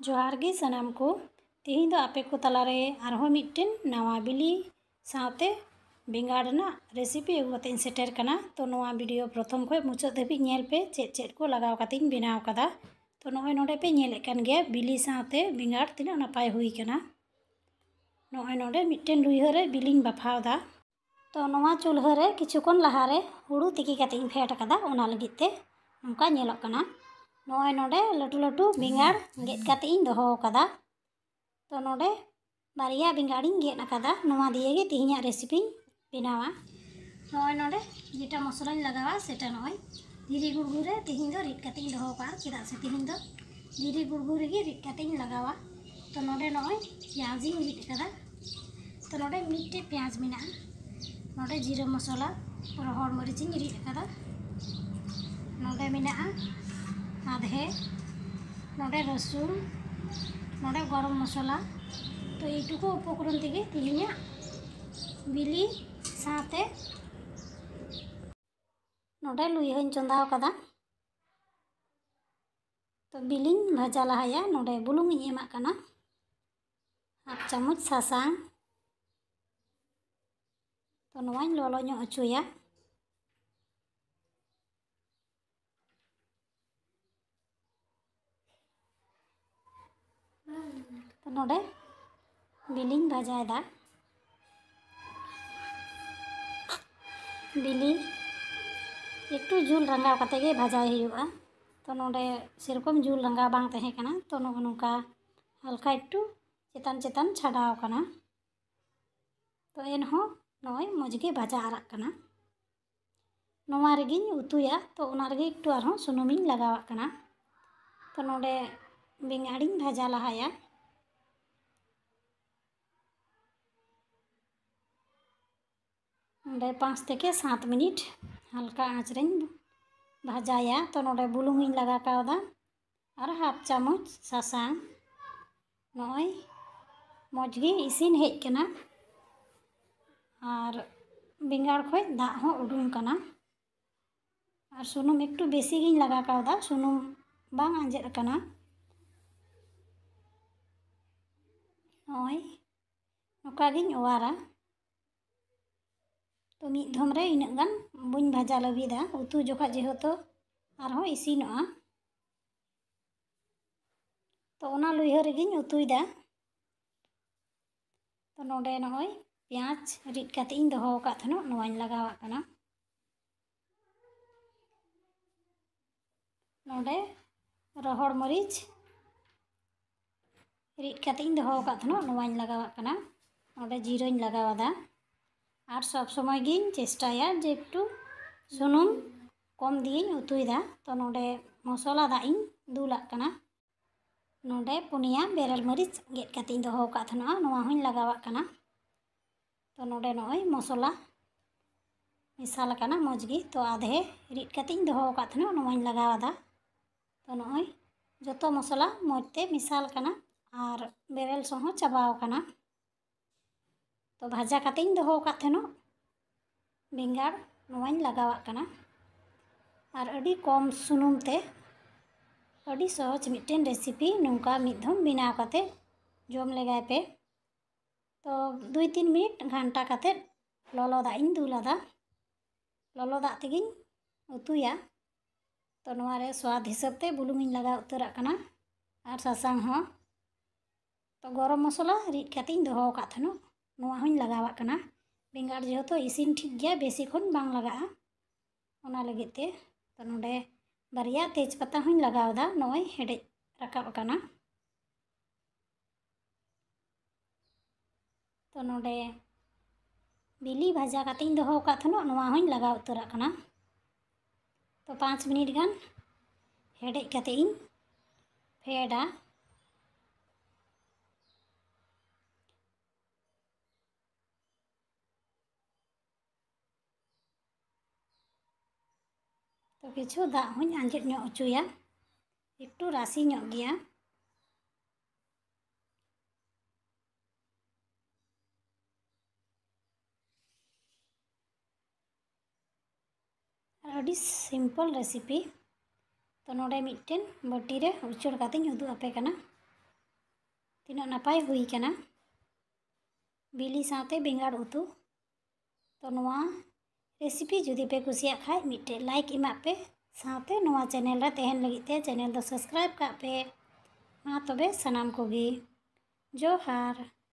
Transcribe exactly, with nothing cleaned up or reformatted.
ᱡᱚᱦᱟᱨ ᱜᱮ ᱥᱟᱱᱟᱢ ᱠᱚ᱾ ᱛᱮᱦᱮᱧ ᱫᱚ ᱟᱯᱮ ᱠᱚ ᱛᱟᱞᱟᱨᱮ ᱟᱨᱦᱚᱸ ᱢᱤᱫᱴᱮᱱ ᱱᱟᱣᱟ ᱵᱤᱞᱤ ᱥᱟᱶᱛᱮ ᱵᱮᱸᱜᱟᱲ ᱨᱮᱱᱟᱜ recipe ᱟᱹᱜᱩ ᱠᱟᱛᱮ ᱤᱧ ᱥᱮᱴᱮᱨ ᱠᱟᱱᱟ᱾ ᱛᱚ ᱱᱚᱣᱟ video ᱯᱨᱚᱛᱷᱚᱢ ᱠᱷᱚᱱ ᱢᱩᱪᱟᱹᱫ ᱫᱷᱟᱹᱵᱤᱡ ᱧᱮᱞ ᱯᱮ, ᱪᱮᱫ ᱪᱮᱫ ᱠᱚ ᱞᱟᱜᱟᱣ ᱠᱟᱛᱮ ᱤᱧ ᱵᱮᱱᱟᱣ ᱠᱟᱫᱟ᱾ ᱛᱚ ᱱᱚᱜᱼᱚᱭ ᱱᱚᱰᱮ ᱯᱮ ᱧᱮᱞᱮᱫ ᱠᱟᱱ ᱜᱮᱭᱟ ᱵᱤᱞᱤ ᱥᱟᱶᱛᱮ ᱵᱮᱸᱜᱟᱲ ᱛᱤᱱᱟᱹᱜ ᱱᱟᱯᱟᱭ ᱦᱩᱭ ᱠᱟᱱᱟ᱾ ᱱᱚᱜᱼᱚᱭ ᱱᱚᱰᱮ ᱢᱤᱫᱴᱮᱱ ᱞᱩᱭᱦᱟᱹ ᱨᱮ ᱵᱤᱞᱤᱧ ᱵᱟᱯᱷᱟᱣ ᱫᱟ᱾ ᱛᱚ ᱱᱚᱣᱟ ᱪᱩᱞᱦᱟᱹ ᱨᱮ ᱠᱤᱪᱷᱩ ᱠᱷᱚᱱ ᱞᱟᱦᱟ ᱨᱮ ᱦᱩᱲᱩ ᱛᱤᱠᱤ ᱠᱟᱛᱮ ᱤᱧ ᱯᱷᱮᱰ ᱠᱟᱫᱟ, ᱚᱱᱟ ᱞᱟᱹᱜᱤᱫ ᱛᱮ ᱱᱚᱝᱠᱟ ᱧᱮᱞᱚᱜ ᱠᱟᱱᱟ᱾ ᱱᱚᱜᱼᱚᱭ ᱱᱚᱰᱮ ᱞᱟᱹᱴᱩ ᱞᱟᱹᱴᱩ ᱵᱮᱸᱜᱟᱲ ᱜᱮᱫ ᱠᱟᱛᱮ ᱤᱧ ᱫᱚᱦᱚ ᱠᱟᱫᱟ᱾ ᱛᱚ ᱱᱚᱰᱮ ᱵᱟᱨᱭᱟ ᱵᱮᱸᱜᱟᱲᱤᱧ ᱜᱮᱫ ᱟᱠᱟᱫᱟ, ᱱᱚᱣᱟ ᱫᱤᱭᱮ ᱜᱮ ᱛᱮᱦᱮᱧᱟᱜ recipeᱧ ᱵᱮᱱᱟᱣᱟ᱾ ᱱᱚᱜᱼᱚᱭ ᱱᱚᱰᱮ ᱡᱮᱴᱟ ᱢᱚᱥᱞᱟᱧ ᱞᱟᱜᱟᱣᱟ, ᱥᱮᱴᱟ ᱱᱚᱜᱼᱚᱭ ᱫᱷᱤᱨᱤ ᱜᱩᱲᱜᱩ ᱨᱮ ᱛᱮᱦᱮᱧ ᱫᱚ ᱨᱤᱫ ᱠᱟᱛᱮ ᱤᱧ ᱫᱚᱦᱚ ᱠᱟᱜᱼᱟ, ᱪᱮᱫᱟᱜ ᱥᱮ ᱛᱮᱦᱮᱧ ᱫᱚ ᱫᱷᱤᱨᱤ ᱜᱩᱲᱜᱩ ᱨᱮᱜᱮ ᱨᱤᱫ ᱠᱟᱛᱮ ᱤᱧ ᱞᱟᱜᱟᱣᱟ᱾ ᱛᱚ ᱱᱚᱰᱮ ᱱᱚᱜᱼᱚᱭ ᱯᱮᱸᱭᱟᱡᱽ ᱤᱧ ᱨᱤᱫ ᱟᱠᱟᱫᱟ᱾ ᱛᱚ ᱱᱚᱰᱮ ᱢᱤᱫᱴᱮᱡ ᱯᱮᱸᱭᱟᱡᱽ ᱢᱮᱱᱟᱜᱼᱟ, ᱱᱚᱰᱮ ᱡᱤᱨᱟᱹ ᱢᱚᱥᱞᱟ, ᱨᱚᱦᱚᱲ ᱢᱟᱹᱨᱤᱪ ᱤᱧ ᱨᱤᱫ ᱟᱠᱟᱫᱟ, ᱱᱚᱰᱮ ᱢᱮᱱᱟᱜᱼᱟ ᱟᱫᱷᱮ, ᱱᱚᱰᱮ ᱨᱟᱹᱥᱩᱱ, ᱱᱚᱰᱮ ᱜᱚᱨᱚᱢ ᱢᱚᱥᱞᱟ᱾ ᱛᱚ ᱮᱭᱴᱩᱠᱩ ᱩᱯᱚᱠᱨᱚᱱ ᱛᱮᱜᱮ ᱛᱮᱦᱮᱧᱟᱜ ᱵᱤᱞᱤ ᱥᱟᱶᱛᱮ ᱱᱚᱰᱮ ᱞᱩᱭᱦᱟᱹᱧ ᱪᱚᱸᱫᱟ ᱟᱠᱟᱫᱟ᱾ ᱛᱚ ᱵᱤᱞᱤᱧ ᱵᱷᱟᱡᱟ ᱞᱟᱦᱟᱭᱟ᱾ ᱱᱚᱰᱮ ᱵᱩᱞᱩᱝ ᱤᱧ ᱮᱢᱟᱜ ᱠᱟᱱᱟ, ᱦᱟᱯ ᱪᱟᱢᱚᱪ ᱥᱟᱥᱟᱝ᱾ ᱛᱚ ᱱᱚᱣᱟᱧ ᱞᱚᱞᱚ ᱧᱚᱜ ᱦᱚᱪᱚᱭᱟ᱾ ᱛᱚ ᱱᱚᱰᱮ ᱵᱤᱞᱤᱧ ᱵᱷᱟᱡᱟᱭᱮᱫᱟ᱾ ᱵᱤᱞᱤ ᱮᱠᱴᱩ ᱡᱩᱞ ᱨᱟᱸᱜᱟᱣ ᱠᱟᱛᱮ ᱜᱮ ᱵᱷᱟᱡᱟᱭ ᱦᱩᱭᱩᱜᱼᱟ᱾ ᱛᱚ ᱱᱚᱰᱮ ᱥᱮᱨᱚᱠᱚᱢ ᱡᱩᱞ ᱨᱟᱸᱜᱟᱣ ᱵᱟᱝ ᱛᱟᱦᱮᱸ ᱠᱟᱱᱟ, ᱛᱚ ᱱᱚᱜᱼᱚ ᱱᱚᱝᱠᱟ ᱦᱟᱞᱠᱟ ᱮᱠᱴᱩ ᱪᱮᱛᱟᱱ ᱪᱮᱛᱟᱱ ᱪᱷᱟᱰᱟᱣ ᱠᱟᱱᱟ᱾ ᱛᱚ ᱮᱱᱦᱚᱸ ᱱᱚᱜᱼᱚᱭ ᱢᱚᱡᱽ ᱜᱮ ᱵᱷᱟᱡᱟ ᱟᱨᱟᱜ ᱠᱟᱱᱟ᱾ ᱱᱚᱣᱟ ᱨᱮᱜᱮᱧ ᱩᱛᱩᱭᱟ, ᱛᱚ ᱚᱱᱟ ᱨᱮᱜᱮ ᱮᱠᱴᱩ ᱟᱨᱦᱚᱸ ᱥᱩᱱᱩᱢᱤᱧ ᱞᱟᱜᱟᱣᱟᱜ ᱠᱟᱱᱟ᱾ ᱛᱚ ᱱᱚᱰᱮ ᱵᱮᱸᱜᱟᱲᱤᱧ ᱵᱷᱟᱡᱟ ᱞᱟᱦᱟᱭᱟ᱾ ᱱᱚᱰᱮ ᱯᱟᱸᱪ ᱛᱷᱮᱠᱮ ᱥᱟᱛ ᱢᱤᱱᱤᱴ ᱦᱟᱞᱠᱟ ᱟᱸᱪ ᱨᱮᱧ ᱵᱷᱟᱡᱟᱭᱟ᱾ ᱛᱚ ᱱᱚᱰᱮ ᱵᱩᱞᱩᱝ ᱤᱧ ᱞᱟᱜᱟᱣ ᱠᱟᱣᱫᱟ ᱟᱨ ᱦᱟᱯ ᱪᱟᱢᱚᱪ ᱥᱟᱥᱟᱝ᱾ ᱱᱚᱜᱼᱚᱭ ᱢᱚᱡᱽ ᱜᱮ ᱤᱥᱤᱱ ᱦᱮᱡ ᱠᱟᱱᱟ ᱟᱨ ᱵᱮᱸᱜᱟᱲ ᱠᱷᱚᱡ ᱫᱟᱜ ᱦᱚᱸ ᱩᱰᱩᱝ ᱠᱟᱱᱟ᱾ ᱟᱨ ᱥᱩᱱᱩᱢ ᱮᱠᱴᱩ ᱵᱮᱥᱤ ᱜᱤᱧ ᱞᱟᱜᱟᱣ ᱠᱟᱣᱫᱟ, ᱥᱩᱱᱩᱢ ᱵᱟᱝ ᱟᱸᱡᱮᱫ ᱟᱠᱟᱱᱟ᱾ ᱱᱚᱜᱼᱚᱭ ᱱᱚᱝᱠᱟ ᱜᱤᱧ ᱚᱣᱟᱨᱟ᱾ ᱛᱚ ᱢᱤᱫ ᱫᱷᱚᱢ ᱨᱮ ᱤᱱᱟᱹᱜ ᱜᱟᱱ ᱵᱟᱹᱧ ᱵᱷᱟᱡᱟ ᱞᱟᱹᱵᱤᱫᱟ, ᱩᱛᱩ ᱡᱚᱠᱷᱟᱡ ᱡᱮᱦᱮᱛᱩ ᱟᱨᱦᱚᱸ ᱤᱥᱤᱱᱚᱜᱼᱟ᱾ ᱛᱚ ᱚᱱᱟ ᱞᱩᱭᱦᱟᱹ ᱨᱮᱜᱮᱧ ᱩᱛᱩᱭᱮᱫᱟ᱾ ᱛᱚ ᱱᱚᱰᱮ ᱱᱚᱜᱼᱚᱭ ᱯᱮᱸᱭᱟᱡᱽ ᱨᱤᱫ ᱠᱟᱛᱮ ᱤᱧ ᱫᱚᱦᱚ ᱟᱠᱟᱫ ᱛᱟᱦᱮᱱᱚᱜ, ᱱᱚᱣᱟᱧ ᱞᱟᱜᱟᱣᱟᱜ ᱠᱟᱱᱟ᱾ ᱱᱚᱰᱮ ᱨᱚᱦᱚᱲ ᱢᱟᱹᱨᱤᱪ ᱨᱤᱫ ᱠᱟᱛᱮ ᱤᱧ ᱫᱚᱦᱚ ᱟᱠᱟᱫ ᱛᱟᱦᱮᱱᱚᱜ, ᱱᱚᱣᱟᱧ ᱞᱟᱜᱟᱣᱟᱜ ᱠᱟᱱᱟ᱾ ᱱᱚᱰᱮ ᱡᱤᱨᱟᱹᱧ ᱞᱟᱜᱟᱣᱟᱫᱟ᱾ ᱟᱨ ᱥᱚᱵᱽ ᱥᱚᱢᱚᱭ ᱜᱤᱧ ᱪᱮᱥᱴᱟᱭᱟ ᱡᱮ ᱮᱠᱴᱩ ᱥᱩᱱᱩᱢ ᱠᱚᱢ ᱫᱤᱭᱮᱧ ᱩᱛᱩᱭᱮᱫᱟ᱾ ᱛᱚ ᱱᱚᱰᱮ ᱢᱚᱥᱞᱟ ᱫᱟᱜ ᱤᱧ ᱫᱩᱞᱟᱜ ᱠᱟᱱᱟ᱾ ᱱᱚᱰᱮ ᱯᱩᱱᱭᱟ ᱵᱮᱨᱮᱞ ᱢᱟᱹᱨᱤᱪ ᱜᱮᱫ ᱠᱟᱛᱮ ᱤᱧ ᱫᱚᱦᱚ ᱟᱠᱟᱫ ᱛᱟᱦᱮᱱᱚᱜᱼᱟ, ᱱᱚᱣᱟ ᱦᱚᱸᱧ ᱞᱟᱜᱟᱣᱟᱜ ᱠᱟᱱᱟ᱾ ᱛᱚ ᱱᱚᱰᱮ ᱱᱚᱜᱼᱚᱭ ᱢᱚᱥᱞᱟ ᱢᱮᱥᱟᱞ ᱟᱠᱟᱱᱟ ᱢᱚᱡᱽ ᱜᱮ᱾ ᱛᱚ ᱟᱫᱷᱮ ᱨᱤᱫ ᱠᱟᱛᱮ ᱤᱧ ᱫᱚᱦᱚ ᱟᱠᱟᱫ ᱛᱟᱦᱮᱱᱚᱜ, ᱱᱚᱣᱟᱧ ᱞᱟᱜᱟᱣ ᱟᱫᱟ᱾ ᱛᱚ ᱱᱚᱜᱼᱚᱭ ᱡᱚᱛᱚ ᱢᱚᱥᱞᱟ ᱢᱚᱡᱽ ᱛᱮ ᱢᱮᱥᱟᱞ ᱟᱠᱟᱱᱟ ᱟᱨ ᱵᱮᱨᱮᱞ ᱥᱚ ᱦᱚᱸ ᱪᱟᱵᱟᱣ ᱟᱠᱟᱱᱟ᱾ ᱛᱚ ᱵᱷᱟᱡᱟ ᱠᱟᱛᱮᱧ ᱫᱚᱦᱚ ᱟᱠᱟᱫ ᱛᱟᱦᱮᱱᱚᱜ ᱵᱮᱸᱜᱟᱲ, ᱱᱚᱣᱟᱧ ᱞᱟᱜᱟᱣᱟᱜ ᱠᱟᱱᱟ᱾ ᱟᱨ ᱟᱹᱰᱤ ᱠᱚᱢ ᱥᱩᱱᱩᱢ ᱛᱮ ᱟᱹᱰᱤ ᱥᱚᱦᱚᱡᱽ ᱢᱤᱫᱴᱮᱱ ᱨᱮᱥᱤᱯᱤ ᱱᱚᱝᱠᱟ ᱢᱤᱫ ᱫᱷᱚᱢ ᱵᱮᱱᱟᱣ ᱠᱟᱛᱮ ᱡᱚᱢ ᱞᱮᱜᱟᱭ ᱯᱮ᱾ ᱛᱚ ᱫᱩᱭ ᱛᱤᱱ ᱢᱤᱱᱤᱴ ᱜᱷᱟᱱᱴᱟ ᱠᱟᱛᱮ ᱞᱚᱞᱚ ᱫᱟᱜ ᱤᱧ ᱫᱩᱞ ᱟᱫᱟ᱾ ᱞᱚᱞᱚ ᱫᱟᱜ ᱛᱮᱜᱮᱧ ᱩᱛᱩᱭᱟ᱾ ᱛᱚ ᱱᱚᱣᱟ ᱨᱮ ᱥᱣᱟᱫ ᱦᱤᱥᱟᱹᱵ ᱛᱮ ᱵᱩᱞᱩᱝ ᱤᱧ ᱞᱟᱜᱟᱣ ᱩᱛᱟᱹᱨᱟᱜ ᱠᱟᱱᱟ ᱟᱨ ᱥᱟᱥᱟᱝ ᱦᱚᱸ᱾ ᱛᱚ ᱜᱚᱨᱚᱢ ᱢᱚᱥᱞᱟ ᱨᱤᱫ ᱠᱟᱛᱮᱧ ᱫᱚᱦᱚ ᱟᱠᱟᱫ ᱛᱟᱦᱮᱱᱚᱜ, ᱱᱚᱣᱟ ᱦᱚᱸᱧ ᱞᱟᱜᱟᱣᱟᱜ ᱠᱟᱱᱟ᱾ ᱵᱮᱸᱜᱟᱲ ᱡᱮᱦᱮᱛᱩ ᱤᱥᱤᱱ ᱴᱷᱤᱠ ᱜᱮᱭᱟ, ᱵᱮᱥᱤ ᱠᱷᱚᱱ ᱵᱟᱝ ᱞᱟᱜᱟᱜᱼᱟ, ᱚᱱᱟ ᱞᱟᱹᱜᱤᱫ ᱛᱮ᱾ ᱛᱚ ᱱᱚᱰᱮ ᱵᱟᱨᱭᱟ ᱛᱮᱡᱽ ᱯᱟᱛᱟ ᱦᱚᱸᱧ ᱞᱟᱜᱟᱣ ᱮᱫᱟ᱾ ᱱᱚᱜᱼᱚᱭ ᱦᱮᱰᱮᱡ ᱨᱟᱠᱟᱵ ᱟᱠᱟᱱᱟ᱾ ᱛᱚ ᱱᱚᱰᱮ ᱵᱤᱞᱤ ᱵᱷᱟᱡᱟ ᱠᱟᱛᱮᱧ ᱫᱚᱦᱚ ᱟᱠᱟᱫ ᱛᱟᱦᱮᱱᱚᱜ, ᱱᱚᱣᱟ ᱦᱚᱸᱧ ᱞᱟᱜᱟᱣ ᱩᱛᱟᱹᱨᱟᱜ ᱠᱟᱱᱟ᱾ ᱛᱚ ᱯᱟᱸᱪ ᱢᱤᱱᱤᱴ ᱜᱟᱱ ᱦᱮᱰᱮᱡ ᱠᱟᱛᱮ ᱤᱧ ᱯᱷᱮᱰᱟ᱾ ᱛᱚ ᱠᱤᱪᱷᱩ ᱫᱟᱜ ᱦᱚᱸᱧ ᱟᱸᱡᱮᱫ ᱧᱚᱜ ᱦᱚᱪᱚᱭᱟ, ᱮᱠᱴᱩ ᱨᱟᱥᱮ ᱧᱚᱜ ᱜᱮᱭᱟ᱾ ᱟᱨ ᱟᱹᱰᱤ simple recipe᱾ ᱛᱚ ᱱᱚᱰᱮ ᱢᱤᱫᱴᱮᱱ ᱵᱟᱹᱴᱤ ᱨᱮ ᱩᱪᱟᱹᱲ ᱠᱟᱛᱮᱧ ᱩᱫᱩᱜ ᱟᱯᱮ ᱠᱟᱱᱟ᱾ ᱛᱤᱱᱟᱹᱜ ᱱᱟᱯᱟᱭ ᱦᱩᱭ ᱠᱟᱱᱟ ᱵᱤᱞᱤ ᱥᱟᱶᱛᱮ ᱵᱮᱸᱜᱟᱲ ᱩᱛᱩ᱾ ᱛᱚ ᱱᱚᱣᱟ recipe ᱡᱩᱫᱤ ᱯᱮ ᱠᱩᱥᱤᱭᱟᱜ ᱠᱷᱟᱡ ᱢᱤᱫᱴᱮᱡ like ᱮᱢᱟᱜ ᱯᱮ, ᱥᱟᱶᱛᱮ ᱱᱚᱣᱟ channel ᱨᱮ ᱛᱟᱦᱮᱱ ᱞᱟᱹᱜᱤᱫ ᱛᱮ channel ᱫᱚ subscribe ᱠᱟᱜ ᱯᱮ᱾ ᱢᱟ ᱛᱚᱵᱮ ᱥᱟᱱᱟᱢ ᱠᱚᱜᱮ ᱡᱚᱦᱟᱨ᱾